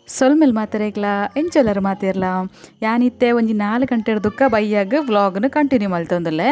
ಸೊಲ್ಮೆಲ್ ಮಾತೆರೆಗ್ಲ ಎಂಚೊಲ್ಲರ್ ಮಾತೆರ್ಲ ಯಾನಿತ್ತೆ ಒಂಜಿ 4 ಗಂಟೆ ದುಕ್ಕ ಬಯ್ಯಾಗ ವ್ಲಾಗ್ನು ಕಂಟಿನ್ಯೂ ಮಲ್ತೊಂದುಲ್ಲೆ.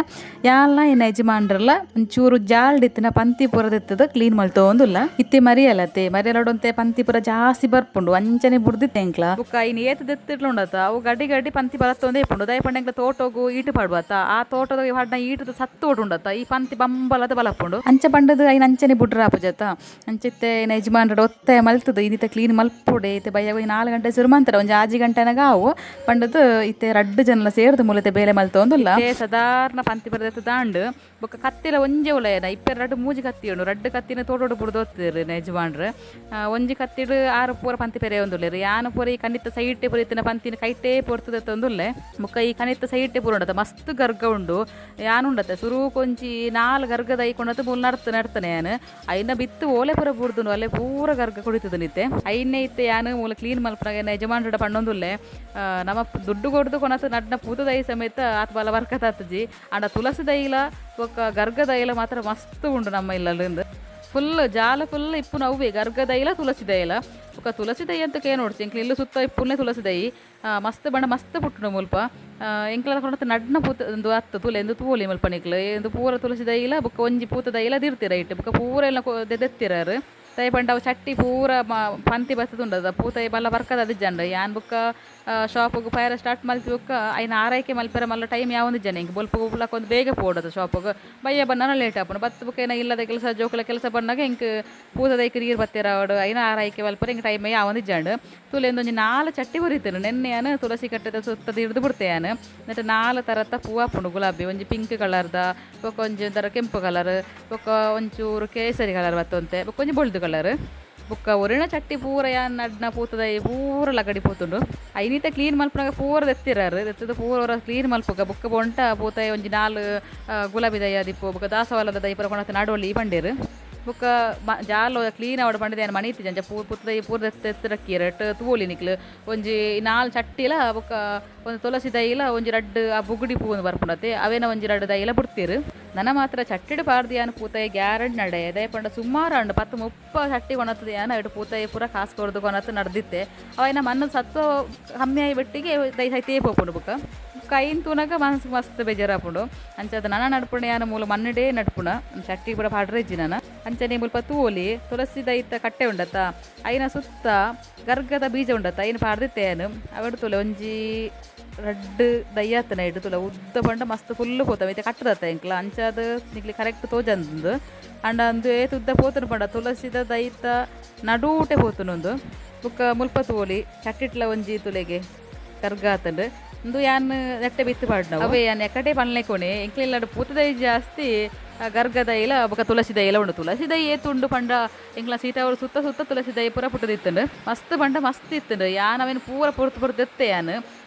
ಯಾನ್ಲ ಎನ್ನ ಯಜಮಾನ್ರಲ್ಲ ಒಂಚೂರು ಜಾಲ್ಡಿತ್ತಿನ ಪಂತಿ ಪೂರದಿತ್ತದ ಕ್ಲೀನ್ ಮಲ್ತೊಂದುಲ್ಲ. ಇತ್ತೆ ಮರಿಯಲತ್ತೆ ಮರಿಯಲಡೊಂತೆ ಪಂತಿ ಪೂರ ಜಾಸ್ತಿ ಬರ್ಪುಂಡು ಅಂಚನೆ ಬುಡ್ದಿತ್ತೆ ಎಂಕ್ಲ. ಬುಕ್ಕ ಐನ್ ಏತ್ ದೆತ್ತಿಡ್ಲುಂಡತ ಅವು ಗಡಿ ಗಡಿ ಪಂತಿ ಬರತ್ತೊಂದೇ ಇಪ್ಪುಂಡು. ದಯ ಪಂಡ ಎಂಕ್ಲ ತೋಟೊಗು ಈಟು ಪಾಡುವತ್ತ ಆ ತೋಟದ ಪಾಡ್ನ ಈಟದ ಸತ್ತು ಉಂಡತ್ತ ಈ ಪಂತಿ ಬಂಬಲದ ಬಲಪುಂಡು. ಅಂಚ ಪಂಡದು ಐನ್ ಅಂಚನೆ ಬುಡ್ರಾಪುಜತ್ತ ಅಂಚಿತ್ತೆ ಎನ್ನ ಯಜಮಾನ್ರಡ ಒತ್ತಾಯ ಮಲ್ತದು ಇನ್ನಿತ ಕ್ಲೀನ್ ಮಲ್ಪೊಡೆ ಇತ್ತೆ ಬಯ್ಯಾಗ 4 ಗಂಟೆ ಶುರು ಮಂತಾರೆ ಒಂಜಿ 6 ಗಂಟೆನಾಗ ಅವು ಪಂಡದು ಇತ್ತೆ ರಡ್ಡು ಜನಲ ಸೇರ್ದು ಮೂಲತೆ ಬೇಲೆ ಮಲ್ತೊಂದುಲ್ಲ. ಸಾಧಾರಣ ಪಂತಿ ಬರದತ್ತು ದಾಂಡು ಬೊಕ್ಕ ಕತ್ತಿಲ ಒಂಜೆ ಉಲಯನ ಇಪ್ಪೆ ರಡ್ಡು ಮೂಜಿ ಕತ್ತಿ ಉಂಡು. ರಡ್ಡು ಕತ್ತಿನ ತೋಟೋಡು ಬುಡ್ದು ಹೋಗ್ತಿರು ಯಜಮಾನ್ರು. ಒಂಜಿ ಕತ್ತಿಡು ಆರು ಪೂರ ಪಂತಿ ಪೆರೆ ಒಂದುಲ್ಲೆರು. ಯಾನು ಪೂರ ಈ ಕಣಿತ ಸೈಟೆ ಪೂರ ಇತ್ತಿನ ಪಂತಿನ ಕೈಟೇ ಪೊರ್ತದತ್ತೊಂದುಲ್ಲೆ. ಬೊಕ್ಕ ಈ ಕಣಿತ ಸೈಟೆ ಪೂರ ಉಂಡತ್ತ ಮಸ್ತ್ ಗರ್ಗ ಉಂಡು. ಯಾನು ಉಂಡತ್ತೆ ಸುರುಕು ಒಂಜಿ 4 ಗರ್ಗದ ಐಕೊಂಡತ್ತು ಮೂಲು ನಡ್ತು ನಡ್ತಾನೆ ಯಾನು ಐನ ಬಿತ್ತು ಓಲೆ ಪೂರ ಬುಡ್ದುಂಡು ಅಲ್ಲೇ ಪೂರ ಗರ್ಗ ಕುಡಿತದ ನಿತ್ತೆ ಐನೇ ಇತ್ತೆ ಯಾನು ಮೂಲ ಕ್ಲೀನ್ ಮಲ್ಪನಾಗ ಯಜಮಾನ್ರಡ ಪಣ್ಣೊಂದುಲ್ಲೆ. ನಮ್ಮ ದುಡ್ಡು ಕೊಡ್ದು ಕೊನತು ನಡ್ನ ಪೂತದೈ ಸಮೇತ ಆತ ಬಲ ಬರ್ಕತಾತಜಿ ಅಂಡ ತುಳಸಿ ದೈಲ ಬೊಕ್ಕ ಗರ್ಗ ದೈಲ ಮಾತ್ರ ಮಸ್ತ್ ಉಂಡು ನಮ್ಮ ಇಲ್ಲಲ್ಲಿಂದ. ಫುಲ್ ಜಾಲ ಫುಲ್ ಇಪ್ಪು ನವ್ವೆ ಗರ್ಗ ದೈಲ ತುಳಸಿ ದೈಲ. ಬೊಕ್ಕ ತುಳಸಿ ದೈ ಅಂತ ಕೇ ನೋಡ್ಸಿ ಎಂಕ್ಲ ಇಲ್ಲು ಸುತ್ತ ಇಪ್ಪುನೇ ತುಳಸಿ ದೈ. ಮಸ್ತ್ ಬಣ್ಣ ಮಸ್ತ್ ಪುಟ್ಟುಂಡು ಮುಲ್ಪ. ಎಂಕ್ಲ ಕೊನತು ನಡ್ನ ಪೂತ ಒಂದು ಅತ್ತು ತುಲೆ ಎಂದು ತೂಲಿ ಮುಲ್ಪ ನಿಕ್ಲು ಎಂದು ಪೂರ ತುಳಸಿ ದೈಲ ಬೊಕ್ಕ ಒಂಜಿ ಪೂತ ದೈಲ ದಿರ್ತಿರ ಇಟ್ಟು ಬೊಕ್ಕ ಪೂರ ಎಲ್ಲ ದೆತ್ತಿರಾರು. ತೈ ಪಂಡ ಅವು ಚಟ್ಟಿ ಪೂರ ಪಂತಿ ಬತ್ತದುಂಡದ ಪೂತೈ ಬಲ್ಲ ಬರ್ಕದ ಅದಿಜ್ಜಂಡ ಯಾನ್ ಬುಕ್ಕ ಶಾಪುಗು ಫೈರ್ ಸ್ಟಾರ್ಟ್ ಮಲ್ತಿ ಬುಕ್ಕ ಐನ ಆರೈಕೆ ಮಲ್ಪೆರ ಮಲ್ಲ ಟೈಮ್ ಯಾವೊಂದಿಜ್ಜನೆ ಇಂಕ್ ಬೊಲ್ಪು ಉಪ್ಲಕ್ ಒಂದು ಬೇಗ ಪೋಡದು ಶಾಪುಗು ಬಯ್ಯ ಬನ್ನನ ಲೇಟ್ ಆಪುಂಡು. ಬತ್ತು ಬುಕ್ಕ ಏನ ಇಲ್ಲದ ಕೆಲಸ ಜೋಕುಲ ಕೆಲಸ ಬನ್ನಾಗ ಇಂಕ್ ಪೂತದೈಕ್ ನೀರು ಬತ್ತಿರಾವಡು ಐನ ಆರೈಕೆ ಮಲ್ಪೆರ ಇಂಕ್ ಟೈಮ್ ಯಾವೊಂದಿಜ್ಜಂಡು. ತುಲೆ ಒಂಜಿ 4 ಚಟ್ಟಿ ಬರಿತೇನೆ ನೆನ್ನೆ ಯಾನು ತುಳಸಿ ಕಟ್ಟದ ಸುತ್ತದ ಹಿಡಿದು ಬಿಡ್ತೆ ಯಾನು. ನೆಟ್ 4 ತರತ್ತ ಪೂ ಆಪುಂಡು ಗುಲಾಬಿ ಒಂಜಿ ಪಿಂಕ್ ಕಲರ್ದ ಬೊಕ್ಕ ಒಂಜಿ ಒಂಥರ ಕೆಂಪು ಕಲರ್ ಬೊಕ್ಕ ಒಂಚೂರು ಕೇಸರಿ ಕಲರ್ ಬತ್ತೊಂತೆ ಬೊಕ್ಕ ಒಂಜಿ ಬೊಲ್ದು ಕಲರ್. ಬೊಕ್ಕ ಒರಿನ ಚಟ್ಟಿ ಪೂರ ಯಾನ್ ನಡ್ನ ಪೂತದ ಪೂರ ಲಗಡಿ ಪೂತುಂಡು. ಐನಿತ ಕ್ಲೀನ್ ಮಲ್ಪನಾಗ ಪೂರ ದೆತ್ತಿರಾರು ದೆತ್ತದ ಪೂರ ಒರ ಕ್ಲೀನ್ ಮಲ್ಪುಗ ಬೊಕ್ಕ ಬೊಂಟ ಪೂತ ಒಂಜಿ 4 ಗುಲಾಬಿ ದೈ ದಿಪ್ಪು ಬೊಕ್ಕ ದಾಸವಾಳದ ದೈ ಪೂರ ಕೊನತ್ ನಡುವಲ್ಲಿ ಪಂಡೇರು. ಬೊಕ್ಕ ಜಾಲ ಕ್ಲೀನ್ ಆವಡ್ ಪಂಡದೆ ಯಾನ್ ಮಣಿ ಇತ್ತಿಜ ಅಂಚ ಪೂ ಪೂತದ ಪೂರ ದೆತ್ತಿರಕ್ಕೀರ ತೂವೊಲಿ ನಿಕ್ಲು ಒಂಜಿ 4 ಚಟ್ಟಿಲ ಬೊಕ್ಕ ಒಂದು ತುಳಸಿ ದೈಲ ಒಂಜಿ ರಡ್ಡು ಆ ಬುಗುಡಿ ಪೂ ಒಂದು ಬರ್ಪುಂಡತೆ ಅವೇನ ಒಂಜಿ ರಡ್ಡು ದೈಲ ಬಿಡ್ತೀರು. ನನ ಮಾತ್ರ ಚಟ್ಟಿಡು ಪಾಡ್ದು ಯಾನ್ ಪೂತಾಯಿ ಗ್ಯಾರಂಟಿ ನಡೆ ದಯ ಪಂಡ ಸುಮಾರು ಅಂಡು 10-30 ಚಟ್ಟಿ ಕೊನತ್ತದ ಯಾನ್ ಅಯ್ಟ್ ಪೂತಾಯಿ ಪೂರ ಕಾಸು ಕೊರ್ದು ಕೊನತ್ತು ನಡ್ದಿತ್ತೆ. ಅವ ಮಣ್ಣು ಸತ್ವ ಕಮ್ಮಿ ಆಯಿ ಬೆಟ್ಟಿಗೆ ದೈ ಸೈತೇ ಪೋಪುಂಡು. ಬೊಕ್ಕ ಕೈನ್ ತೂನಗ ಮನಸ್ಸು ಮಸ್ತ್ ಬೇಜಾರಾಪುಂಡು. ಅಂಚದ ನನ ನಡ್ಪುಂಡು ಯಾನ್ ಮೂಲ ಮಣ್ಣುಡೇ ನಡ್ಪುಣ ಚಟ್ಟಿ ಪೂರ ಪಾಡ್ರೆಜ್ಜಿ ನನ. ಅಂಚನೆ ಮುಲ್ಪ ತೂವೊಲಿ ತುಳಸಿ ದೈತ ಕಟ್ಟೆ ಉಂಡತ್ತ ಐನ ಸುತ್ತ ಗರ್ಗದ ಬೀಜ ಉಂಡತ್ತ ಐನ ಪಾಡ್ದಿತ್ತೆ ಯಾನು. ಅವೆಡ್ ತುಲೆ ಒಂಜಿ ರಡ್ಡು ದಯ್ಯಾತನ ಇಡು ತುಲೆ ಉದ್ದ ಪಂಡ ಮಸ್ತ್ ಫುಲ್ ಪೋತ ಐತೆ ಕಟ್ಟದತ್ತ ಎಂಕ್ಲ ಅಂಚಾದ ನಿಕ್ಲಿ ಕರೆಕ್ಟ್ ತೋಜಂದು ಅಂಡ ಅಂದು ಏತ್ ಉದ್ದ ಪೋತನು ಪಂಡ ತುಳಸಿದ ದೈತ ನಡೂಟೆ ಪೋತುನೊಂದು. ಬೊಕ್ಕ ಮುಲ್ಪ ತೂವೊಲಿ ಚಟ್ಟಿಟ್ಲ ಒಂಜಿ ತುಲೆಗೆ ಗರ್ಗಾತಂಡು ಇಂದು ಯಾನ್ ನೆಟ್ಟೆ ಬಿತ್ತು ಪಾಡ್ನ ಅವೇ ಯಾನ್ ಎಕಡೆ ಪನ್ಲೆ ಕೊನೆ ಎಂಕ್ಲೆಲ್ಲಾಡು ಪೂತದೈ ಜಾಸ್ತಿ ಗರ್ಗ ದೈಲ ಬೊಕ್ಕ ತುಳಸಿ ದೈಲ ಉಂಡು. ತುಳಸಿ ದೈ ಏತ್ ಉಂಡು ಪಂಡ ಎಂಕ್ಲ ಸೀತಾವರು ಸುತ್ತ ಸುತ್ತ ತುಳಸಿ ದೈ ಪೂರ ಪುಟ್ಟದಿತ್ತುಂಡು. ಮಸ್ತ್ ಪಂಡ ಮಸ್ತ್ ಇತ್ತುಂಡು. ಯಾನ್ ಅವೇನು ಪೂರ ಪೊರ್ತು ಪೊರ್ತು ಎತ್ತೆ ಯಾನ್.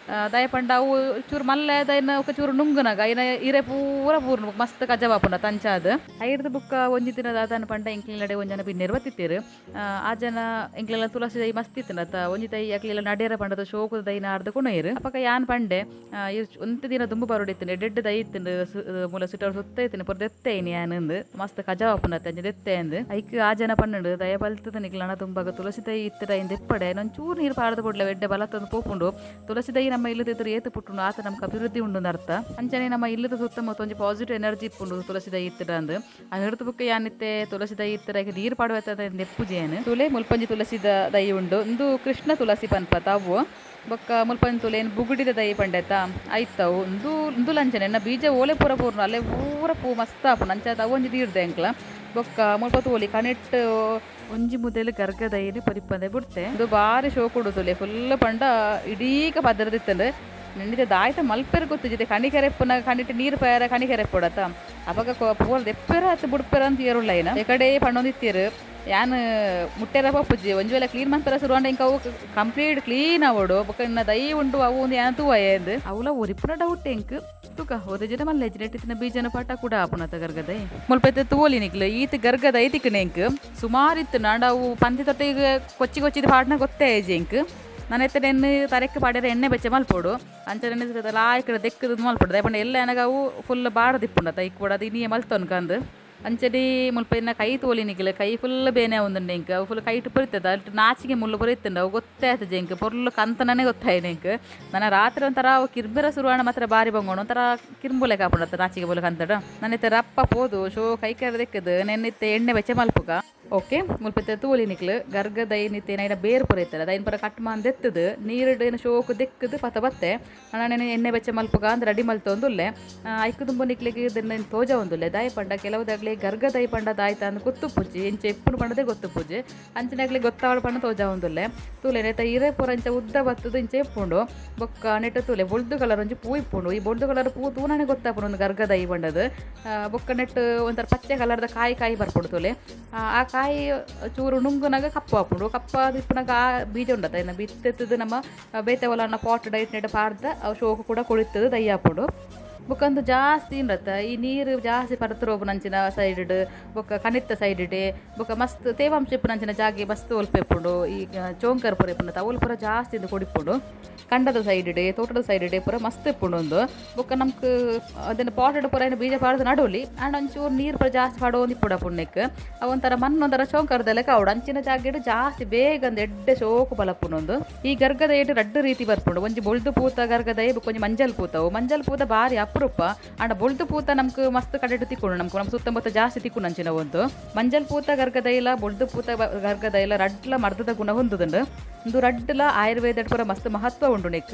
ದಯ ಪಂಡ ಅವು ಚೂರು ಮಲ್ಲೆ ದೈನ ಬೊಕ್ಕ ಚೂರು ನುಂಗುನಾಗ ಐನ ಇರೆ ಪೂರ ಪೂರ್ಣ ಮಸ್ತ್ ಕಜವಾಪುಂಡ ತಂಚಾದ್. ಐರ್ದ ಬುಕ್ಕ ಒಂಜಿ ದಿನ ದಾದಾನ ಪಂಡ ಎಂಕ್ಲೆಲ್ಲಡೆ ಒಂಜಿ ಜನ ಬಿನ್ನೆರ್ ಬತ್ತಿತ್ತೇರು. ಆ ಜನ ಎಂಕ್ಲೆಲ್ಲ ತುಳಸಿ ದೈ ಮಸ್ತ್ ಇತ್ತುಂಡು ಅತ್ತ ಒಂಜಿ ದೈ ಅಕ್ಲೆಲ್ಲ ನಡೇರ ಪಂಡದ ಶೋಕುದ ದೈ ನಾಡ್ದು ಕೊನೊಯೆರ್. ಅಪಗ ಯಾನ್ ಪಂಡೆ ಒಂತೆ ದಿನ ದುಂಬು ಬರೋಡಿತ್ತುಂಡು ಎಡ್ಡೆಡ್ಡೆ ದೈ ಇತ್ತುಂಡು ಮೂಲ ಸಿಟವ್ರು ಸುತ್ತ ಇತ್ತುಂಡು ಪೂರ ದೆತ್ತೆ ಐನಿ ಯಾನ್ ಇಂದ್ ಮಸ್ತ್ ಕಜವಾಪುಂಡ ಅತ್ತ ಅಂಚ ದೆತ್ತೆ ಅಂದ್. ಐಕ್ ಆ ಜನ ಪನ್ನುಂಡು ದಯ ಬಲ್ತದ ನಿಕ್ಲನ ತುಂಬಾಗ ತುಳಸಿ ದೈ ಇತ್ತುಡ ಐನ್ ದೆಪ್ಪಡೆ ಒಂಚೂರು ನೀರು ಪಾಡ್ದು ಬುಡ್ಲೆ ಎಡ್ಡೆ ಬಲತ್ತೊಂದು ಪೋಪುಂಡು. ತುಳಸಿ ದೈ ನಮ್ಮ ಇಲ್ಲದ ಎದುರು ಏತು ಪುಟ್ಟುಂಡು ಆತ ನಮ್ಗೆ ಅಭಿವೃದ್ಧಿ ಉಂಡು ಅರ್ಥ. ಅಂಚನೆ ನಮ್ಮ ಇಲ್ಲದ ಸುತ್ತಮುತ್ತ ಒಂಜಿ ಪಾಸಿಟಿವ್ ಎನರ್ಜಿ ಇಪ್ಪುಂಡು ತುಳಸಿ ದೈ ಇತ್ತುಡ ಅಂದ್. ಆ ಹಿಡ್ದು ಬುಕ್ಕ ಯಾನಿತ್ತೆ ತುಳಸಿ ದೈ ಇತ್ತುಡ ಐಕ್ ನೀರು ಪಾಡುವ ದೆಪ್ಪುಜೇನು. ತುಲೆ ಮುಲ್ಪಂಜಿ ತುಳಸಿ ದೈ ಉಂಡು ಇಂದು ಕೃಷ್ಣ ತುಳಸಿ ಪನ್ಪ ತಾವು. ಬೊಕ್ಕ ಮುಲ್ಪಂಜಿ ತುಲೆ ಏನು ಬುಗುಡಿದ ದೈ ಪಂಡೆತ ಐತವು ಇಂದು ಇಂದು ಲಂಚನೆ ಎನ್ನ ಬೀಜ ಓಲೆ ಪೂರ ಪೂರ್ಣ ಅಲ್ಲೇ ಪೂರ ಪೂ ಮಸ್ತ್ ಆಪುಂಡು ಅಂಚ ಅವು ಒಂಜಿ ದೀರ್ದೆ ಎಂಕ್ಲ. ಬೊಕ್ಕ ಮುಲ್ಪ ತೂವೊಲಿ ಕಣಿಟ್ ಒಂಜಿ ಮುದೆಲು ಗರ್ಗ ದೈಲಿ ಪರಿಪಂದೆ ಬಿಡ್ತೆ. ಇದು ಬಾರಿ ಶೋಕುಡು ತುಲೆ ಫುಲ್ ಪಂಡ ಇಡೀಕ ಪದರದಿತ್ತಂಡು. ನೆಂಡಿದ ದಾಯ್ತ ಮಲ್ಪೆರ್ ಗೊತ್ತಿಜ್ಜಿ ಕಣಿಕೆರೆಪ್ಪುನ ಕಣಿಟ್ ನೀರು ಪಯರ ಕಣಿಕೆರೆಪ್ಪುಡತ್ತ ಅಪಗ ಪೂರ ದೆಪ್ಪೆರ ಅತ್ತ ಬುಡ್ಪೆರ ಅಂತ ಏರುಳ್ಳ ಐನ ಎಕಡೆ ಪಣ್ಣೊಂದಿತ್ತೀರು. ಯಾನ್ ಮುಟ್ಟೆರ ಪಪ್ಪುಜಿ ಒಂಜಿ ವೇಳೆ ಕ್ಲೀನ್ ಮನ್ಪೆರ ಶುರು ಇಂಕ ಅವು ಕಂಪ್ಲೀಟ್ ಕ್ಲೀನ್ ಆವೊಡು. ಬೊಕ್ಕ ಇನ್ನ ದೈ ಉಂಡು ಅವು ಒಂದು ಯಾನ್ ತೂವಯೆ ಅವುಲ ಒರಿಪುನ ಡೌಟ್ ಎಂಕ್ ತುಕ ಒರಿಜಿನ ಮಲ್ಲೆ ನೆಟ್ಟಿತ್ತಿನ ಬೀಜನ ಪಾಟ ಕೂಡ ಆಪುನತ ಗರ್ಗದೈ ಮುಲ್ಪ ತೂವೊಲಿ ನಿಕ್ಲು ಈತ ಗರ್ಗದೈ ತಿಕ್ಕನೆ ಎಂಕ್ ಸುಮಾರು ಇತ್ತು ನಾಂಡ ಅವು ಪಂತಿ ತೊಟ್ಟಿಗೆ ಕೊಚ್ಚಿ ಕೊಚ್ಚಿದ ಪಾಡ್ನ ಗೊತ್ತೇ ಆಯ್ಜಿ ಎಂಕ್. ನನ್ನ ಎತ್ತಡೆ ಎಣ್ಣೆ ತರೆಕ್ ಪಾಡ್ಯರ ಎಣ್ಣೆ ಬೆಚ್ಚ ಮಲ್ಪೊಡು ಅಂಚನೆ ಲಾಯ್ಕಡ ದೆಕ್ಕದ ಮಲ್ಪೊಡು ದಯಪಂಡ ಎಲ್ಲ ಎನಗ ಅವು ಫುಲ್ ಬಾಡದಿಪ್ಪುಂಡತ ಇಕ್ ಕೂಡ ಅದು ಇನ್ನಿಯೇ ಮಲ್ತೊನ್ಕಂದು. ಅಂಚನೆ ಮುಲ್ಪ ಇನ್ನ ಕೈ ತೋಲಿ ನಿಕ್ಲೆ ಕೈ ಫುಲ್ ಬೇನೆ ಆವೊಂದುಂಡು ಎಂಕ್ ಅವು ಫುಲ್ ಕೈಟ್ ಪೊರಿತದ ಅಲ್ಟ್ ನಾಚಿಗೆ ಮುಳ್ಳು ಪೂರ ಇತ್ತುಂಡು ಅವು ಗೊತ್ತೇ ಆತುಜಿ ಎಂಕ್ ಪೊರ್ಲು ಕಂತನನೆ ಗೊತ್ತಾಯಿನ ಎಂಕ್. ನನ ರಾತ್ರಿ ಒಂಥರ ಅವು ಕಿರ್ಬೆರ ಶುರುವಾಂಡ ಮಾತ್ರ ಬಾರಿ ಬಂಗೋಣ ಒಂಥರ ಕಿರ್ಂಬುಲೆಕ ಆಪುಂಡು ನಾಚಿಗೆ ಮುಳ್ಳು ಕಂತಡ್. ನನ ಇತ್ತೆ ರಪ್ಪ ಪೋದು ಶೋ ಕೈಕಾರ್ ದೆಕ್ಕುದು ನೆನ್ನಿತ್ತೆ ಎಣ್ಣೆ ಬೆಚ್ಚ ಮಲ್ಪುಗ. ಓಕೆ ಮುಲ್ಪ ಇತ್ತೆ ತೂಲಿ ನಿಕ್ಲು ಗರ್ಗ ದೈನಿತ್ತೆ ನೈನ ಬೇರ್ ಪೂರ ಇತ್ತಲ್ಲ ದೈನ್ ಪೂರ ಕಟ್ ಮಾಂದ್ ದೆತ್ತುದು ನೀರುಡು ಏನ ಶೋಕು ದೆಕ್ಕುದು ಪತ ಬತ್ತೆ. ನನ ಎಣ್ಣೆ ಬೆಚ್ಚ ಮಲ್ಪುಗ ಅಂದ್ ರೆಡಿ ಮಲ್ತೊಂದುಲ್ಲೆ. ಐಕ್ ದುಂಬು ನಿಕ್ಲೆಗ್ ಇದನ್ನ ತೋಜವೊಂದುಲ್ಲೆ ದಾಯೆ ಪಂಡ ಕೆಲವುದಗ್ಲೆ ಗರ್ಗ ದೈ ಪಂಡ ದಾಯ್ತ ಅಂದ್ ಗೊತ್ತುಪ್ಪುಜಿ ಎಂಚ ಇಪ್ಪುನು ಪಂಡದೇ ಗೊತ್ತುಪ್ಪುಜಿ ಅಂಚಿನಗ್ಲೆ ಗೊತ್ತಾವಡ್ ಪಂಡ ತೋಜವೊಂದುಲ್ಲೆ. ತೂಲೆ ನೆತ್ತ ಇರೆ ಪೂರ ಇಂಚ ಉದ್ದ ಬತ್ತುದು ಇಂಚ ಇಪ್ಪುಂಡು ಬೊಕ್ಕ ನೆಟ್ಟ ತೂಲೆ ಬೊಲ್ದು ಕಲರ್ ಒಂಜಿ ಪೂ ಇಪ್ಪುಂಡು ಈ ಬೊಲ್ದು ಕಲರ್ ಪೂ ತೂನನೆ ಗೊತ್ತಾಪುಂಡು ಉಂದು ಗರ್ಗ ದೈ ಪಂಡದು. ಬೊಕ್ಕ ನೆಟ್ಟ್ ಒಂಥರ ಪಚ್ಚೆ ಕಲರ್ದ ಕಾಯಿ ಕಾಯಿ ಬರ್ಪುಂಡು ತೂಲೆ. ಆ ಕಾಯಿ ಚೂರು ನುಂಗುನಗ ಕಪ್ಪು ಆಪುಂಡು ಕಪ್ಪಾದ್ ಇಪ್ಪುನಗ ಆ ಬೀಜ ಉಂಡತ ಐನ ಬಿತ್ತೆತ್ತುದು ನಮ್ಮ ಬೇತೆ ಒಲನ ಪಾಟ್ ಡೈಟ್ ನೆಟ್ ಪಾಡ್ದ್ ಅವು ಶೋಕು ಕೂಡ ಕೊಳಿತುದು ದೈ ಆಪುಂಡು. ಬೊಕ್ಕ ಉಂದು ಜಾಸ್ತಿ ಉಂಡತ ಈ ನೀರು ಜಾಸ್ತಿ ಪರತುರೋಪುನಂಚಿನ ಸೈಡ್ ಡ್ ಬೊಕ್ಕ ಕಣಿತ್ತ ಸೈಡ್ ಡ್ ಬೊಕ್ಕ ಮಸ್ತ್ ತೇವಾಂಶ ಇಪ್ಪುನಂಚಿನ ಜಾಗೆ ಮಸ್ತ್ ಒಲ್ಪ ಇಪ್ಪುಂಡು ಈ ಚೋಂಕರ್ ಪೂರ ಇಪ್ಪುಂಡು ಅವುಲು ಪೂರ ಜಾಸ್ತಿ ಇಂದು ಕೊಡಿಪುಂಡು. ಕಂಡದ ಸೈಡ್ ಡ್ ತೋಟದ ಸೈಡ್ ಡ್ ಪೂರ ಮಸ್ತ್ ಇಪ್ಪುಂಡು ಉಂದು. ಬೊಕ್ಕ ನಮ್ಕ್ ಅದನ್ನ ಪಾಟ್ ಡ್ ಪೂರ ಐನ ಬೀಜ ಪಾಡ್ದ್ ನಡೊಲಿ ಆಂಡ ಒಂಚೂರು ನೀರು ಪೂರ ಜಾಸ್ತಿ ಪಾಡೊಂದು ಇಪ್ಪೊಡು ಪುಣ್ಣೆಕ್ ಅವು ಒಂಥರ ಮಣ್ಣು ಒಂಥರ ಚೋಂಕರ್ದ ಲೆಕ್ಕ ಆವೊಡು ಅಂಚಿನ ಜಾಗೆಡ್ ಜಾಸ್ತಿ ಬೇಗ ಅಂದ್ ಎಡ್ಡೆ ಶೋಕು ಬಲಪುಂಡು ಉಂದು. ಈ ಗರ್ಗದ ಏಟ್ ರಡ್ಡ್ ರೀತಿ ಬರ್ಪುಂಡು ಒಂಜಿ ಬೊಲ್ದು ಪೂತ ಗರ್ಗದ ಬೊಕ್ಕ ಒಂಜಿ ಮಂಜಲ್ ಪೂತವು ಮಂಜಲ್ ಪೂತ ಬಾರಿ ಅಪರೂಪ ಆಂಡ ಬೊಲ್ದು ಪೂತ ನಮ್ಕ್ ಮಸ್ತ್ ಕಡೆಟ್ ತಿಕ್ಕುಂಡು ನಮ್ಕ್ ನಮ್ಮ ಸುತ್ತಮುತ್ತ ಜಾಸ್ತಿ ತಿಕ್ಕುಂಡು ಅಂಚಿನ ಒಂದು. ಮಂಜಲ್ ಪೂತ ಗರ್ಗದೈಲ ಬೊಲ್ದು ಪೂತ ಗರ್ಗದೈಲ ರಡ್ಡ್ಲ ಮರ್ದದ ಗುಣ ಹೊಂದುದುಂಡು. ಉಂದು ರಡ್ಡ್ಲ ಆಯುರ್ವೇದಡ್ ಪೂರ ಮಸ್ತ್ ಮಹತ್ವ ಉಂಡು ನೆಕ್.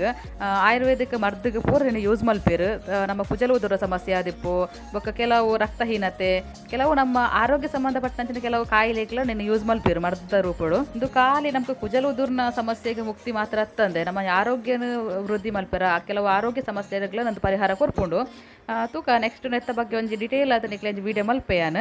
ಆಯುರ್ವೇದಿಕ್ ಮರ್ದಗ್ ಪೂರ ಯೂಸ್ ಮಲ್ಪೆರ್. ನಮ್ಮ ಕುಜಲ್ ಉದುರ ಸಮಸ್ಯೆ ಆದಿಪ್ಪು ಬೊಕ್ಕ ಕೆಲವು ರಕ್ತಹೀನತೆ ಕೆಲವು ನಮ್ಮ ಆರೋಗ್ಯ ಸಂಬಂಧಪಟ್ಟಂಚಿನ ಕೆಲವು ಕಾಯಿಲೆಗ್ಲ ನೆನ್ ಯೂಸ್ ಮಲ್ಪೆರ್ ಮರ್ದದ ರೂಪಡು. ಉಂದು ಖಾಲಿ ನಮ್ಕ್ ಕುಜಲ್ ಉದುರ್ನ ಸಮಸ್ಯೆಗೆ ಮುಕ್ತಿ ಮಾತ್ರ ಅತ್ತಂದೆ ನಮ್ಮ ಆರೋಗ್ಯನ ವೃದ್ಧಿ ಮಲ್ಪೆರ ಕೆಲವು ಆರೋಗ್ಯ ಸಮಸ್ಯೆಗ್ಲ ನಂದು ಪರಿಹಾರ ಕೊರ್ಪುಂಡು. ತೂಕ ನೆಕ್ಸ್ಟ್ ನೆತ್ತ ಬಗ್ಗೆ ಒಂಜಿ ಡಿಟೇಲ್ ಆದ್ ನಿಕ್ಲೆ ಒಂಜಿ ವಿಡಿಯೋ ಮಲ್ಪೆಯಾನ್.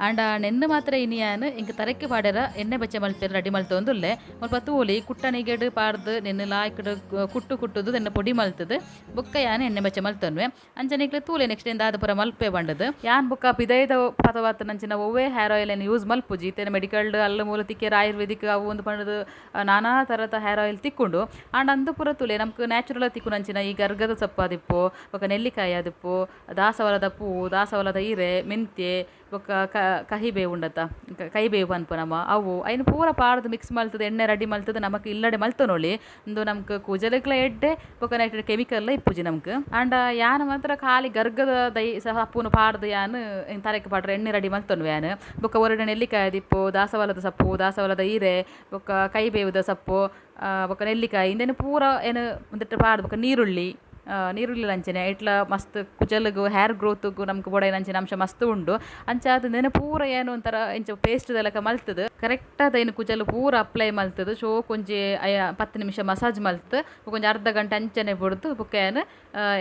ಆಂಡ ನೆನ್ನೆ ಮಾತ್ರ ಇನಿಯಾನ್ ಇಂಕ್ ತರೆಕ್ ಪಾಡೆರ ಎಣ್ಣೆ ಬೆಚ್ಚ ಮಲ್ಪೆರ್ ರೆಡಿ ಮಲ್ತೊಂದುಲ್ಲೆ. ಮುಲ್ಪ ತೂಲಿ ಕುಟ್ಟಣಿಗೆಡ್ ಪಾಡ್ದ್ ನೆನ್ನೆ ಲಾಯ್ಕ್ಡ್ ಕುಟ್ಟು ಕುಟ್ಟುದು ನೆನ್ನೆ ಪೊಡಿ ಮಲ್ತುದು ಬೊಕ್ಕ ಯಾನ್ ಎಣ್ಣೆ ಬೆಚ್ಚ ಮಲ್ತೊನ್ವೆ. ಅಂಚ ನಿಕ್ಲೆ ತೂಲೆ ನೆಕ್ಸ್ಟ್ ದಾದ ಪೂರ ಮಲ್ಪೆ ಪಂಡುದು. ಯಾನ್ ಬೊಕ್ಕ ಪಿದೈದ ಪದವಾತನಂಚಿನ ಒವ್ವೇ ಹೇರ್ ಆಯಿಲ್ ನ್ ಯೂಸ್ ಮಲ್ಪುಜಿ. ಇತ್ತೆ ಮೆಡಿಕಲ್ ಅಲ್ಲ ಮೂಲ ತಿಕ್ಕೆರ್ ಆಯುರ್ವೇದಿಕ್ ಅವು ಒಂದು ಪಂಡುದು ನಾನಾ ತರದ ಹೇರ್ ಆಯಿಲ್ ತಿಕ್ಕುಂಡು. ಆಂಡ ಅಂದು ಪೂರ ತೂಲೆ ನಮ್ಕ್ ನ್ಯಾಚುರಲ್ ತಿಕ್ಕುನಂಚಿನ ಈ ಗರ್ಗದ ಸೊಪ್ಪು ಆದಿಪ್ಪು ಬೊಕ್ಕ ನೆಲ್ಲಿಕಾಯಿ ಆದಿಪ್ಪು ದಾಸವಾಳದ ಪೂ ದಾಸವಾಳದ ಇರೆ ಮೆಂತ್ಯೆ ಬೊಕ್ಕ ಕಹಿ ಬೇವು ಉಂಡತ ಕೈ ಬೇವು ಪನ್ಪು ನಮ್ಮ ಅವು ಐನ್ ಪೂರ ಪಾಡ್ದ್ ಮಿಕ್ಸ್ ಮಲ್ತುದು ಎಣ್ಣೆ ರೆಡಿ ಮಲ್ತುದು ನಮಕ್ ಇಲ್ಲಡೆ ಮಲ್ತೊನೊಲಿ. ಉಂದು ನಮ್ಕ್ ಕೂಜಲ್ಗ್ಲ ಎಡ್ಡೆ ಬೊಕ್ಕ ನೆಟ್ಟ್ ಕೆಮಿಕಲ್ ಇಪ್ಪುಜಿ ನಮ್ಕ್. ಆಂಡ ಯಾನ್ ಮಾತ್ರ ಖಾಲಿ ಗರ್ಗದ ದೈ ಸಪ್ಪುನು ಪಾಡ್ದ್ ಯಾನ್ ತರೆಕ್ ಪಾಡ್ರೆ ಎಣ್ಣೆ ರೆಡಿ ಮಲ್ತೊನ್ವೆ ಯಾನ್. ಬೊಕ್ಕ ಒರಡೆ ನೆಲ್ಲಿಕಾಯಿ ಆದಿಪ್ಪು ದಾಸವಾಳದ ಸೊಪ್ಪು ದಾಸವಾಳದ ಇರೆ ಬೊಕ್ಕ ಕೈ ಬೇವುದ ಸೊಪ್ಪು ಬೊಕ್ಕ ನೆಲ್ಲಿಕಾಯಿ ಇಂದೆನ್ ಪೂರ ಏನ್ ಉಂದೆಟ್ ಪಾಡ್ದ್ ಬೊಕ್ಕ ನೀರುಳ್ಳಿ ನೀರುಳ್ಳಿ ಅಂಚನೆ ಐಟ್ಲ ಮಸ್ತ್ ಕುಜಲ್ಗ್ ಹೇರ್ ಗ್ರೋತ್ಗ್ ನಮ್ಕ್ ಬೋಡಾಯಿನಂಚಿನ ಅಂಶ ಮಸ್ತ್ ಉಂಡು. ಅಂಚಾದ್ ನೆನ ಪೂರ ಏನು ಒಂಥರ ಇಂಚ ಪೇಸ್ಟ್ ದ ಲೆಕ ಮಲ್ತುದು ಕರೆಕ್ಟ್ ಆದ್ ಐನ್ ಕುಜಲ್ ಪೂರ ಅಪ್ಲೈ ಮಲ್ತುದು ಶೋಕ್ ಒಂಜಿ 10 ನಿಮಿಷ ಮಸಾಜ್ ಮಲ್ತ್ ಬೊಕ ಒಂಜಿ ಅರ್ಧ ಗಂಟೆ ಅಂಚನೆ ಬುಡ್ದು ಬೊಕ್ಕ ಯಾನ್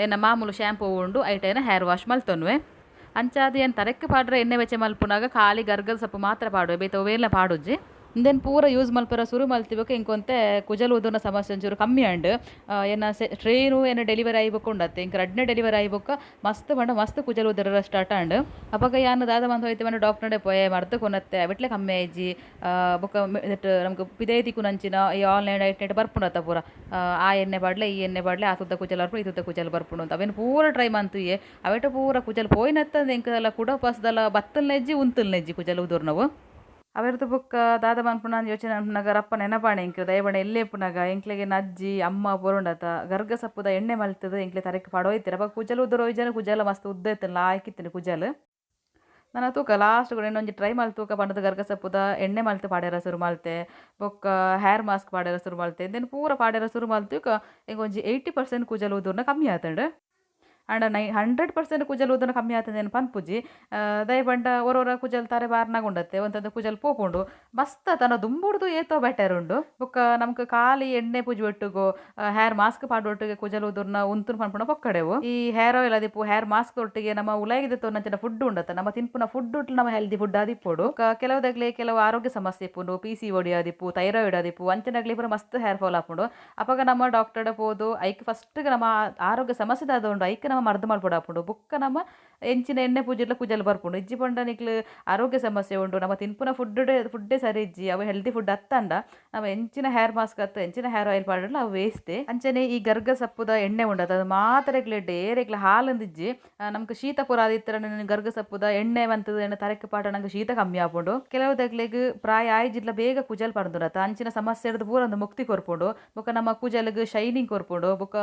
ಎನ್ನ ಮಾಮೂಲು ಶಾಂಪೂ ಉಂಡು ಐಟ್ ಏನ ಹೇರ್ ವಾಶ್ ಮಲ್ತೊನ್ವೆ. ಅಂಚಾದ್ ಯಾನ್ ತರೆಕ್ ಪಾಡ್ರೆ ಎಣ್ಣೆ ಬೆಚ್ಚ ಮಲ್ಪುನಗ ಖಾಲಿ ಗರ್ಗದ ಸೊಪ್ಪು ಮಾತ್ರ ಪಾಡುವೆ ಬೇತೆ ಒವೇಲ ಪಾಡುಜಿ. ಇಂದೆನ್ ಪೂರ ಯೂಸ್ ಮಲ್ಪೆರ ಸುರು ಮಲ್ತಿ ಬೊಕ್ಕ ಎಂಕ್ ಒಂತೆ ಕುಜಲ್ ಉದುರ್ನ ಸಮಸ್ಯೆ ಒಂಚೂರು ಕಮ್ಮಿ ಆಂಡ್. ಎನ್ನ ಟ್ರೈನು ಎನ್ನ ಡೆಲಿವರಿ ಆಯಿ ಬೊಕ್ಕ ಉಂಡತ್ತೆ ಎಂಕ್ ರಡ್ಡನೇ ಡೆಲಿವರಿ ಆಯಿ ಬೊಕ್ಕ ಮಸ್ತ್ ಪಂಡ ಮಸ್ತ್ ಕುಜಲ್ ಉದುರೆರ ಸ್ಟಾರ್ಟ್ ಆಂಡ್. ಅಪಗ ಯಾನ್ ದಾದ ಮಂತ್ ಹೋಯ್ತೆ ಪಂಡ ಡಾಕ್ಟರ್ ಪೋಯೆ ಮರ್ದ್ ಕೊನತ್ತೆ ಅವಿಟ್ಲೆ ಕಮ್ಮಿ ಆಯಿಜಿ. ಬೊಕ್ಕ ನಮ್ಕ್ ಪಿದಯಿ ತಿಕ್ಕುನಂಚಿನ ಈ ಆನ್ಲೈನ್ ಐಟ್ ನೆಟ್ ಬರ್ಪುಂಡತ್ತ ಪೂರ ಆ ಎಣ್ಣೆ ಪಾಡ್ಲೆ ಈ ಎಣ್ಣೆ ಪಾಡ್ಲೆ ಆ ತುತ್ತ ಕುಜಲ್ ಬರ್ಪುಂಡು ಈ ತುತ್ತ ಕುಜಲ್ ಬರ್ಪುಂಡು ಅಂತ ಅವೆನ್ ಪೂರ ಟ್ರೈ ಮಂತುಯೆ ಅವೆಟ ಪೂರ ಕುಜಲ್ ಪೋಯಿನತ್ತಂದ್ ಎಂಕ್ ದಾಲ ಕುಡ ಪಸ್ದಲ ಬತ್ತಲ್ನೆಜ್ಜಿ ಉಂತುಲ್ನೆಜ್ಜಿ ಕುಜಲ್ ಉದುರ್ನವು. ಅವೆರ್ದ್ ಬೊಕ್ಕ ದಾದ ಮನ್ಪುನ ಯೋಚನೆ ಮನ್ಪುನಗ ರಪ್ಪ ನೆನಪಾಂಡ್ ಎಂಕ್ ದಯಪಂಡ ಎಲ್ಲೆ ಇಪ್ಪುನಗ ಎಂಕ್ಲೆಗೆ ಅಜ್ಜಿ ಅಮ್ಮ ಪೂರ ಉಂಡತ ಗರ್ಗ ಸೊಪ್ಪುದ ಎಣ್ಣೆ ಮಲ್ತುದು ಎಂಕ್ಲೆ ತರೆಕ್ ಪಾಡೊಂದಿತ್ತೆರ್ ಅಪಗ ಕುಜಲ್ ಉದುರೋಯಿಜನ ಕುಜಲ್ ಮಸ್ತ್ ಉದ್ದ ಇತ್ತುಂಡು ಲಾಯ್ಕ್ ಇತ್ತುಂಡು ಕುಜಲ್. ನನ ತೂಕ ಲಾಸ್ಟ್ ಕೂಡ ಒಂಜಿ ಟ್ರೈ ಮಲ್ತ್ ತೂಕ ಪಂಡುದು ಗರ್ಗ ಸೊಪ್ಪುದ ಎಣ್ಣೆ ಮಲ್ತ್ ಪಾಡೆರ ಸುರು ಮಲ್ತೆ ಬೊಕ್ಕ ಹೇರ್ ಮಾಸ್ಕ್ ಪಾಡೆರ ಸುರು ಮಲ್ತೆ ಇಂದೆನ್ ಪೂರ ಪಾಡೆರ ಸುರು ಮಲ್ತುಕ ಎಂಕ್ ಒಂಜಿ 80% ಕುಜಲ್ ಉದುರ್ನ ಕಮ್ಮಿ ಆತುಂಡು. ಆಂಡ 100% ಕುಜಲ್ ಉದುರ್ನ ಕಮ್ಮಿ ಆತುಂಡು ಪನ್ಪುಜಿ. ದಾಯೆ ಪಂಡ ಒರ ಕುಜಲ್ ತರೆ ಬಾರ್ನಾಗ ಉಂಡತ್ತೆ ಒಂತೊಂದು ಕುಜಲ್ ಪೋಪುಂಡು ಮಸ್ತ್ ಆತನ ದುಂಬುಡ್ದು ಏತೋ ಬೆಟರ್ ಉಂಡು. ಬೊಕ್ಕ ನಮ್ಕ್ ಖಾಲಿ ಎಣ್ಣೆ ಪೂಜಿ ಒಟ್ಟುಗು ಹೇರ್ ಮಾಸ್ಕ್ ಪಾಡುವೊಟ್ಟಿಗೆ ಕುಜಲ್ ಉದುರ್ನ ಉಂತುನು ಪನ್ಪುನ ಪೊಕ್ಕಡೆವು. ಈ ಹೇರ್ ಆಯಿಲ್ ಆದಿಪ್ಪು ಹೇರ್ ಮಾಸ್ಕ್ ಒಟ್ಟಿಗೆ ನಮ್ಮ ಉಲಾಯಿಗೆ ದೆತ್ತೊನಂಚಿನ ಫುಡ್ ಉಂಡತ್ತ ನಮ್ಮ ತಿನ್ಪುನ ಫುಡ್ ನಮ್ಮ ಹೆಲ್ದಿ ಫುಡ್ ಆದಿಪ್ಪೊಡು. ಕೆಲವುದಗ್ಲೆ ಕೆಲವು ಆರೋಗ್ಯ ಸಮಸ್ಯೆ ಇಪ್ಪುಂಡು PCOD ಆದಿಪ್ಪು ಥೈರಾಯ್ಡ್ ಆದಿಪ್ಪು ಅಂಚಿನಗ್ಲೆ ಪೂರ ಮಸ್ತ್ ಹೇರ್ ಫಾಲ್ ಆಪುಂಡು. ಅಪಗ ನಮ್ಮ ಡಾಕ್ಟರ್ ಪೋದು ಐಕ್ ಫಸ್ಟ್ ನಮ್ಮ ಆರೋಗ್ಯ ಸಮಸ್ಯೆ ದಾದ ಉಂಡು ಐಕ್ ನಮ್ಮ ಮರ್ದ್ ಮಲ್ಪೊಡಾಪುಂಡು ಬೊಕ್ಕ ನಮ್ಮ ಎಂಚಿನ ಎಣ್ಣೆ ಪೂಜಿಡ್ಲ ಕುಜಲ್ ಬರ್ಪುಂಡು ಇಜ್ಜಿ ಪಂಡ ನಿಕ್ಲು ಆರೋಗ್ಯ ಸಮಸ್ಯೆ ಉಂಡು ನಮ್ಮ ತಿನ್ಪುನ ಫುಡ್ ಫುಡ್ಡೇ ಸರಿ ಇಜ್ಜಿ ಅವು ಹೆಲ್ದಿ ಫುಡ್ ಅತ್ತಂಡ ನಮ್ಮ ಎಂಚಿನ ಹೇರ್ ಮಾಸ್ಕ್ ಅತ್ತ ಎಂಚಿನ ಹೇರ್ ಆಯಿಲ್ ಪಾಡಲ ಅವು ವೇಸ್ಟೇ. ಅಂಚನೆ ಈ ಗರ್ಗ ಸಪ್ಪುದ ಎಣ್ಣೆ ಉಂಡತ ಅದು ಮಾತೆರೆಗ್ಲ ಎಡ್ಡೆ ಏರೆಗ್ಲ ಹಾಲಂದಿಜ್ಜಿ ನಮ್ಗೆ ಶೀತ ಪೂರ ಆದಿತ್ತರ ಗರ್ಗ ಸಪ್ಪುದ ಎಣ್ಣೆ ಬಂತದ ಎಣ್ಣೆ ತರೆಕ್ ಪಾಡ ನಂಗೆ ಶೀತ ಕಮ್ಮಿ ಆಪುಂಡು. ಕೆಲವು ದಗ್ಲೆಗ್ ಪ್ರಾಯ ಆಯ್ಜಿಡ್ಲ ಬೇಗ ಕುಜಲ್ ಪರಂದುಂಡತ ಅಂಚಿನ ಸಮಸ್ಯೆ ಪೂರ ಒಂದು ಮುಕ್ತಿ ಕೊರ್ಪುಂಡು. ಬೊಕ್ಕ ನಮ್ಮ ಕುಜಲ್ಗ್ ಶೈನಿಂಗ್ ಕೊರ್ಪುಂಡು. ಬೊಕ್ಕ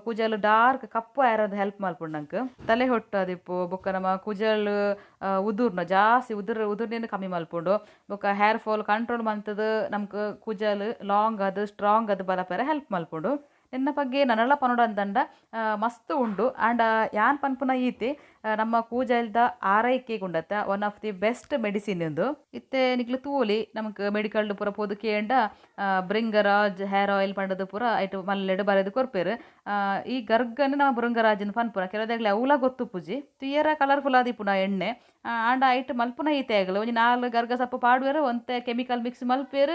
ಕುಜಲ್ ಡಾರ್ಕ್ ಕಪ್ಪು ಆಯರ ಹೆಲ್ಪ್ ಮಲ್ಪುಂಡು ನಂಗೆ. ತಲೆ ಹೊಟ್ಟು ಅದಿಪ್ಪು ಬೊಕ್ಕ ನಮ್ಮ ಕುಜಲ್ ಉದುರ್ನ ಜಾಸ್ತಿ ಉದುರ್ನೇನು ಕಮ್ಮಿ ಮಲ್ಪುಂಡು. ಬೊಕ್ಕ hair fall control ಮಂತದ ನಮ್ಗೆ ಕುಜಲ್ ಲಾಂಗ್ ಅದು ಸ್ಟ್ರಾಂಗ್ ಅದು ಬಲಪೆರ ಹೆಲ್ಪ್ ಮಲ್ಪುಂಡು. ಎನ್ನ ಬಗ್ಗೆ ನನಲ ಪನೊಡು ಅಂದಂಡ ಮಸ್ತ್ ಉಂಡು. ಆಂಡ ಯಾನ್ ಪನ್ಪುನ ಈತಿ ನಮ್ಮ ಕೂಜಲ್ದ ಆರೈಕೆ ಗುಂಡತ್ತ one of the best medicine ಉಂದು. ಇತ್ತೆ ನಿಕ್ಲು ತೂಲಿ ನಮಕ್ ಮೆಡಿಕಲ್ ಪೂರ ಪೋದು ಕೇಂಡ ಭೃಂಗರಾಜ್ ಹೇರ್ ಆಯಿಲ್ ಪಂಡದು ಪೂರ ಐಟ್ ಮಲ್ಲೆಡ್ ಬರೆದು ಕೊರ್ಪೆರ್. ಈ ಗರ್ಗನ್ ನಮ್ಮ ಭೃಂಗರಾಜನ್ ಪನ್ಪುನ ಕೆಲವುದಾಗ್ಲೆ ಅವ್ಲ ಗೊತ್ತುಪ್ಪುಜಿ ತುಯರ ಕಲರ್ಫುಲ್ ಆದಿಪ್ಪುನ ಎಣ್ಣೆ. ಆಂಡ ಐಟ್ ಮಲ್ಪುನ ಈತೆ ಆಗಲು ಒಂಜಿ 4 ಗರ್ಗ ಸಪ್ಪು ಪಾಡುವೆರ್ ಒಂತೆ ಕೆಮಿಕಲ್ ಮಿಕ್ಸ್ ಮಲ್ಪೆರ್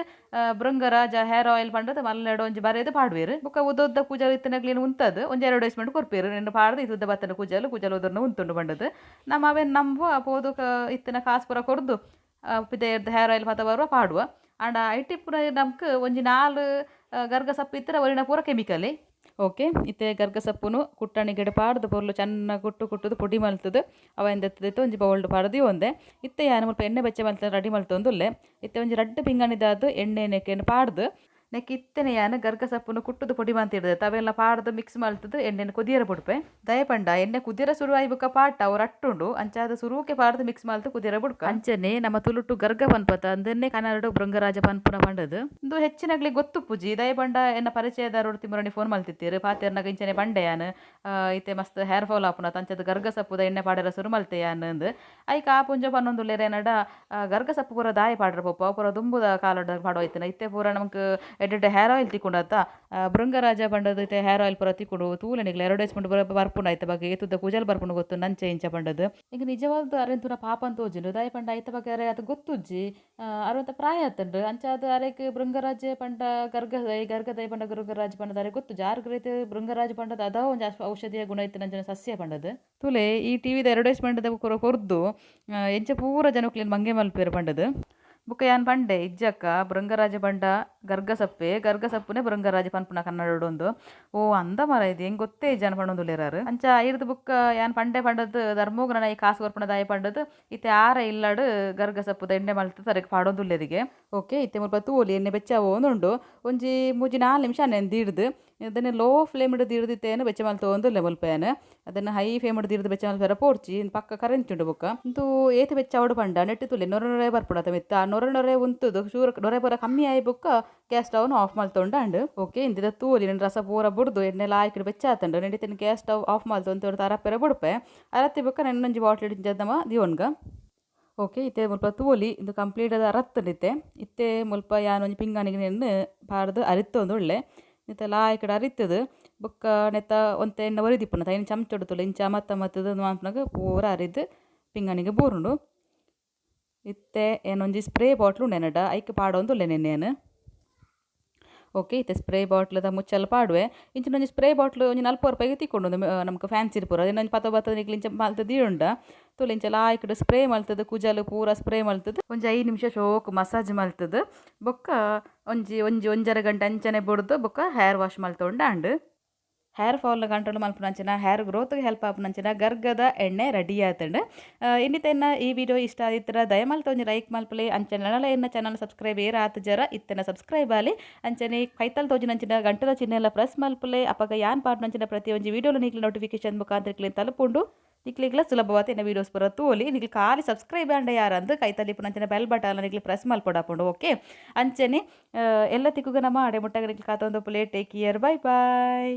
ಭೃಂಗರಾಜ ಹೇರ್ ಆಯಿಲ್ ಪಂಡದು ಮಲ್ಲೆಡ್ ಒಂಜಿ ಬರೆದು ಪಾಡುವೆರ್. ಬೊಕ್ಕ ಉದ್ದೊದ್ದ ಕೂಜಲ್ ಇತ್ತಿನಗ್ಲೇನು ಉಂತದು ಒಂಜಿ ಅಡ್ವರ್ಟೈಸ್ಮೆಂಟ್ ಕೊರ್ಪೆರ್ ನಿನ್ನ ಪಾಡ್ದು ಇದು ಉದ್ದ ಬತ್ತನ ಕೂಜಲ್ ಕೂಜಲ್ ಉದುರ್ನ ಉಂತುಂಡು ಪಂಡದು ನಮ್ಮ ಅವೇನು ನಂಬುವ ಪೋದು ಇತ್ತಿನ ಕಾಸು ಪೂರ ಕೊರ್ದು ಪಿದೆರ್ದು ಹೇರ್ ಆಯಿಲ್ ಪತ ಬರುವ ಪಾಡುವ. ಆಂಡ ಐಟಿ ಪೂರ ನಮ್ಕ್ ಒಂಜಿ 4 ಗರ್ಗ ಸಪ್ಪು ಇತ್ತರ ಒರಿನ ಪೂರ ಕೆಮಿಕಲಿ. ಓಕೆ ಇತ್ತೆ ಗರ್ಗ ಸಪ್ಪುನು ಕುಟ್ಟಣಿಗೆಡ್ ಪಾಡ್ದು ಪೊರ್ಲು ಚೆನ್ನ ಕುಟ್ಟು ಕುಟ್ಟುದು ಪೊಡಿ ಮಲ್ತದು ಅವ ಎಂದೆತ್ತದಿತ್ತು ಒಂಜಿ ಬೌಲ್ಡ್ ಪಾಡ್ದು ಒಂದೆ. ಇತ್ತೆ ಯಾನ್ ಮುಲ್ಪ ಎಣ್ಣೆ ಬೆಚ್ಚ ಮಲ್ತ ರೆಡಿ ಮಲ್ತೊಂದುಲ್ಲೆ. ಇತ್ತೆ ಒಂಜಿ ರಡ್ಡ್ ಪಿಂಗಾಣಿದಾದ್ ಎಣ್ಣೆ ನೆಕ್ಕೆನ್ ಪಾಡ್ದು ನೆಕ್ ಇತ್ತನೆ ಯಾನ್ ಗರ್ಗ ಸಪ್ಪುನು ಕುಟ್ಟುದು ಪೊಡಿ ಮಂತಿಡ್ದೆ ಅವೆಲ್ಲ ಪಾಡ್ದು ಮಿಕ್ಸ್ ಮಲ್ತದು ಎಣ್ಣೆನ ಕುದಿಯರ ಬುಡ್ಪೆ. ದಯಪಂಡ ಎಣ್ಣೆ ಕುದಿಯರ ಸುರು ಆಯಿ ಬೊಕ್ಕ ಪಾಟ ಅವು ರಟ್ಟುಂಡು ಅಂಚಾದ ಸುರುಕೆ ಪಾಡ್ದು ಮಿಕ್ಸ್ ಮಲ್ತು ಕುದಿಯರ ಬುಡ್ಕ. ಅಂಚನೆ ನಮ್ಮ ತುಳುಟು ಗರ್ಗ ಪನ್ಪತ ಅಂದನ್ನೇ ಕನ್ನಡ ಭೃಂಗರಾಜ ಪನ್ಪುನ ಪಂಡದು ಇಂದು ಹೆಚ್ಚಿನಗ್ಲಿ ಗೊತ್ತುಪ್ಪುಜಿ. ದಯಪಂಡ ಎನ್ನ ಪರಿಚಯದಾರೋಡು ತಿಮುರಣಿ ಫೋನ್ ಮಲ್ತಿತ್ತೀರು ಪಾತೆರ್ನಾಗ ಇಂಚನೆ ಪಂಡೆ ಯಾನ್ ಇತ್ತೆ ಮಸ್ತ್ ಹೇರ್ ಫಾಲ್ ಆಪುನ ಅಂಚದ ಗರ್ಗ ಸಪ್ಪುದ ಎಣ್ಣೆ ಪಾಡೆರ ಸುರು ಮಲ್ತೆ ಯಾನ್ ಅಂದ್ ಐಕ ಆ ಪುಂಜ ಪನ್ನೊಂದುಲ್ಲೇರ್ ಏನಡ ಗರ್ಗ ಸಪ್ಪು ಪೂರ ದಾಯ ಪಾಡ್ರ ಪೋಪ ಪೂರ ದುಂಬುದ ಕಾಲಡ್ ಪಾಡೋ ಐತನ ಇತ್ತೆ ಪೂರ ನಮಕ್ ಎಡ್ಡೆ ಹೇರ್ ಆಯಿಲ್ ತಿಕ್ಕೊಂಡತ್ತ ಭೃಂಗರಾಜ ಪಂಡದು ಇತ್ತೆ ಹೇರ್ ಆಯಿಲ್ ಪೂರ ತಿಕ್ಕೊಂಡು ತೂಲನಿಗ್ಲ ಅಡ್ವರ್ಟೈಸ್ಮೆಂಟ್ ಪೂರ ಬರ್ಪುಂಡು ಐತ ಬಗ್ಗೆ ಏತುದ ಕೂಜಲ್ ಬರ್ಪುಂಡು ಗೊತ್ತು ನಂಚೆ ಇಂಚ ಪಂಡದು. ಈಗ ನಿಜವಾದ ಅರೆಂತುನ ಪಾಪ ಅಂತ ತೋಜುಂಡು ದಾಯ ಪಂಡ ಐತ ಬಗ್ಗೆ ಅರೆ ಅದು ಗೊತ್ತುಜ್ಜಿ ಅರುವಂತ ಪ್ರಾಯ ಆತುಂಡು ಅಂಚಾದ ಅರೆಗ್ ಭೃಂಗರಾಜ ಪಂಡ ಗರ್ಗ ಗರ್ಗದಯ ಪಂಡ ಭೃಂಗರಾಜ ಪಂಡದ ಅರೆ ಗೊತ್ತು ಜಾರ್ಗ್ರೈತೆ ಭೃಂಗರಾಜ ಪಂಡದ ಅದ ಒಂಜಿ ಔಷಧಿಯ ಗುಣ ಇತ್ತು ನಂಚಿನ ಸಸ್ಯ ಪಂಡದು. ತುಲೆ ಈ ಟಿವಿದ ಅಡ್ವರ್ಟೈಸ್ಮೆಂಟ್ ಪೂರ ಕೊರ್ದು ಎಂಚ ಪೂರ ಜನಕ್ಲೆನ್ ಮಂಗೆ ಮಲ್ಪೆರ್ ಪಂಡದು. ಬೊಕ್ಕ ಯಾನ್ ಪಂಡೆ ಇಜ್ಜಕ್ಕ ಭೃಂಗರಾಜ ಪಂಡ ಗರ್ಗ ಸಪ್ಪೆ ಗರ್ಗ ಸಪ್ಪುನೆ ಭೃಂಗರಾಜ ಪನ್ಪುನ ಕನ್ನಡೊಂದು ಓ ಅಂದ ಮರ ಇದು ಹೆಂಗ್ ಗೊತ್ತೇ ಇಜ್ಜಾನ್ ಪಂಡೊಂದುಲ್ಲೆರಾರು. ಅಂಚ ಐರ್ದು ಬೊಕ್ಕ ಯಾನ್ ಪಂಡೆ ಪಂಡದು ಧರ್ಮೋಗ್ ನನ ಈ ಕಾಸು ಕೊರ್ಪುನ ದಾಯ ಪಂಡದು ಇತ್ತೆ ಆರ ಇಲ್ಲಡ್ ಗರ್ಗ ಸಪ್ಪುದ ಎಣ್ಣೆ ಮಲ್ತು ತರೆಕ್ ಪಾಡೊಂದುಲ್ಲೆರಿಗೆ. ಓಕೆ ಇತ್ತೆ ಮುಲ್ಪ ತೂಲಿ ಎಣ್ಣೆ ಬೆಚ್ಚ ಒಂದುಂಡು ಒಂಜಿ 3-4 ನಿಮಿಷ ನೆಂದಿಡ್ದು ಅದನ್ನು ಲೋ ಫ್ಲೇಮ್ ದಿಡ್ದಿತ್ತೇನು ಬೆಚ್ಚ ಮಲ್ತೊಂದುಲ್ಲೆ ಮುಲ್ಪ ಯಾನ್ ಅದನ್ನು ಹೈ ಫ್ಲೇಮ್ ದಿಡ್ದು ಬೆಚ್ಚ ಮಲ್ಪೆರ ಪೋರ್ಚಿ ಪಕ್ಕ ಕರೆಂಚುಂಡು ಬೊಕ್ಕ ಇಂದು ಏತ್ ಬೆಚ್ಚ ಅವಡು ಪಂಡ ನೆಟ್ಟಿ ತುಲೆ ನೊರೆ ನೊರೆ ಬರ್ಪುಂಡು ಅತ ಮಿತ್ತ ಆ ನೊರೆ ನೊರೆ ಉಂತುದು ಚೂರು ನೊರೆ ಪೂರ ಕಮ್ಮಿ ಆಯಿ ಬೊಕ್ಕ gas stove off ಮಲ್ತೊಂಡು and. Okay ಇಂದಿದ ತೂಲಿ ನೆನ್ ರಸ ಪೂರ ಬುಡ್ದು ಎಣ್ಣೆ ಲಾಯ್ಕಿಡ್ ಬೆಚ್ಚ ಆತುಂಡು ನೆಡಿತಿನ gas stove off ಮಲ್ತೊಂದು ಅರಪೆರ ಬುಡ್ಪೆ ಅರತ್ತಿ ಬೊಕ್ಕ ನೆನ್ನೊಂಜಿ ಬಾಟ್ಲಿ ಇಂಚ ದಿವೊನ್ಗ. ಓಕೆ ಇತ್ತೆ ಮುಲ್ಪ ತೂಲಿ ಇಂದು ಕಂಪ್ಲೀಟ್ ಅದು ಅರತ್ತುಂಡು ಇತ್ತೆ ಮುಲ್ಪ ಯಾನ್ ಒಂಜಿ ಪಿಂಗಾಣಿಗೆ ನೆನ್ನೆ ಪಾಡ್ದು ಅರಿತೊಂದು ಉಳ್ಳೆ ಇತ್ತೆ ಲಾಯ್ಕಡ್ ಅರಿತದು ಬೊಕ್ಕ ನೆತ್ತ ಒಂತೆ ಎಣ್ಣೆ ಒರಿದಿಪ್ಪುಂಡು ಐನ್ ಚಮಚೊಡು ತುಲೆ ಇಂಚ ಮತ್ತ ಮತ್ತದು ಮನ್ಪುನಗ ಪೂರ ಅರಿದು ಪಿಂಗಾಣಿಗೆ ಬೂರುಂಡು. ಇತ್ತೆ ಏನೊಂಜಿ ಸ್ಪ್ರೇ ಬಾಟ್ಲ್ ಉಂಡು ಎನ್ನಡ ಐಕ್ ಪಾಡೊಂದುಲ್ಲೆ ನೆನ್ನೆ. ಓಕೆ ಇತ್ತೆ ಸ್ಪ್ರೇ ಬಾಟ್ಲ್ದ ಮುಚ್ಚಲ್ ಪಾಡುವೆ ಇಂಚಿನ ಒಂಜಿ ಸ್ಪ್ರೇ ಬಾಟ್ಲ್ ಒಂಜಿ 40 ರೂಪಾಯಿಗೆ ತಿಕ್ಕೊಂಡು ನಮ್ಗೆ ಫ್ಯಾನ್ಸಿ ಪೂರ ಇನ್ನೊಂಜಿ ಪತ ಬತ್ತದ ನಿಕ್ಲು ಇಂಚ ಮಲ್ತದ ದೀಯುಂಡ ತುಲೆ ಇಂಚ ಲಾಯ್ಕಡ್ ಸ್ಪ್ರೇ ಮಲ್ತದ ಕುಜಲ್ ಪೂರ ಸ್ಪ್ರೇ ಮಲ್ತದ ಒಂಜಿ 5 ನಿಮಿಷ ಶೋಕ್ ಮಸಾಜ್ ಮಲ್ತದ ಬೊಕ್ಕ ಒಂಜಿ ಒಂಜಿ 1.5 ಗಂಟೆ ಅಂಚನೆ ಬುಡ್ದು ಬೊಕ್ಕ ಹೇರ್ ವಾಶ್ ಮಲ್ತೊಂಡು and. Hair fall control ಮಲ್ಪುನಂಚಿನ hair ಗ್ರೋತ್ಗೆ help ಆಪುನಂಚಿನ ಗರ್ಗದ ಎಣ್ಣೆ ರೆಡಿ ಆತುಂಡು. ಇನ್ನಿತೆನ್ನ ಈ ವಿಡಿಯೋ ಇಷ್ಟ ಆದಿತ್ತರ ದಯಮಲ್ತ ಒಂಜಿ ಲೈಕ್ ಮಲ್ಪಲೆ ಅಂಚನೆ ನನಲ ಎನ್ನ ಚಾನಲ್ ಸಬ್ಸ್ಕ್ರೈಬ್ ಏರ್ ಆತು ಜರ ಇತ್ತನ ಸಬ್ಸ್ಕ್ರೈಬ್ ಆಲಿ ಅಂಚನೆ ಕೈತಲ್ ತೋಜಿನಂಚಿನ ಗಂಟದ ಚಿಹ್ನೆ ಎಲ್ಲ ಪ್ರೆಸ್ ಮಲ್ಪಲೆ ಅಪಗ ಯಾನ್ ಪಾಡ್ನಂಚಿನ ಪ್ರತಿ ಒಂಜಿ ವಿಡಿಯೋಲು ನಿಕ್ಲೆ ನೋಟಿಫಿಕೇಶನ್ ಮುಖಾಂತರ ನಿಕ್ಲೆನ್ ತಲುಪುಂಡು. ನಿಕ್ಲೆಗ್ಲ ಸುಲಭವಾದ ಎನ್ನ ವೀಡಿಯೋಸ್ ಪೂರ ತೂಲಿ ನಿಕ್ಲೆ ಖಾಲಿ ಸಬ್ಸ್ಕ್ರೈಬ್ ಆಂಡ ಯಾರಂದು ಕೈತಲ್ ಇಪ್ಪುನಂಚಿನ ಬೆಲ್ ಬಟನ್ ನಿಕ್ಲೆ ಪ್ರೆಸ್ ಮಲ್ಪೊಡಾಪುಂಡು. ಓಕೆ ಅಂಚನೆ ಎಲ್ಲ ತಿಕ್ಕುಗ ನಮ್ಮ ಅಡೆ ಮುಟ್ಟಗ ನಿಕ್ಲೆ ಕಾತೊಂದು plate. Take care, bye bye.